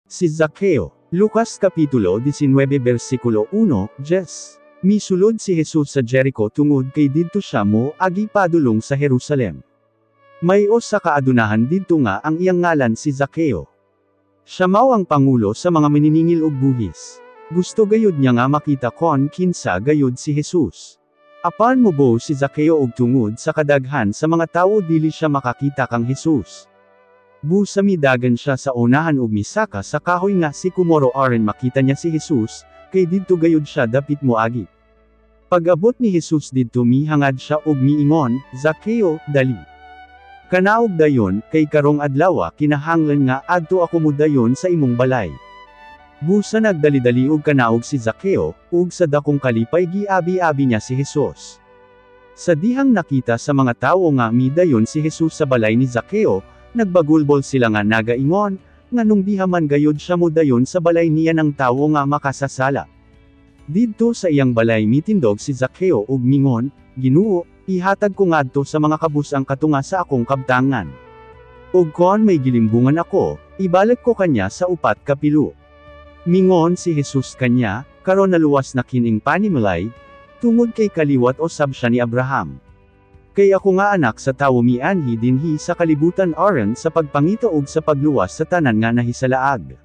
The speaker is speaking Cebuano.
Si Zaccheo. Lucas Kapitulo 19 versikulo 1, Jes. Misulod si Jesus sa Jericho tungod kay didto siya mo agi padulong sa Jerusalem. May usa ka adunahan didto nga ang iyang ngalan si Zaccheo. Siya mao ang pangulo sa mga maniningil og buhis. Gusto gayud niya nga makita kon kinsa gayud si Jesus. Apan mubo si Zaccheo og tungod sa kadaghan sa mga tawo dili siya makakita kang Jesus. Busa midagan siya sa unahan ug misaka sa kahoy nga sikomoro aron makita niya si Jesus, kay didto gayud siya dapit moagi. Pag-abot ni Jesus didto mihangad siya ug miingon, "Zaccheo, dali. Kanaog dayon, kay karong adlawa kinahanglan nga adto ako modayon sa imong balay." Busa nagdali-dali og kanaog si Zaccheo, ug sa dakong kalipay giabi-abi niya si Jesus. Sa dihang nakita sa mga tawo nga midayon si Jesus sa balay ni Zaccheo, nagbagulbol sila nga nagaingon, "Nganong diha man gayud siya modayon sa balay niya ng tawo nga makasasala?" Didto sa iyang balay mitindog si Zaccheo ug mingon, "Ginoo, ihatag ko ngadto sa mga kabus ang katunga sa akong kabtangan. Ug kon may gilimbungan ako, ibalik ko kanya sa upat ka pilo." Mingon si Jesus kanya, "Karon naluwas na kining panimilay, tungod kay kaliwat usab siya ni Abraham. Kay ako nga Anak sa Tawo mianhi dinhi sa kalibutan aron sa pagpangita ug sa pagluwas sa tanan nga nahisalaag."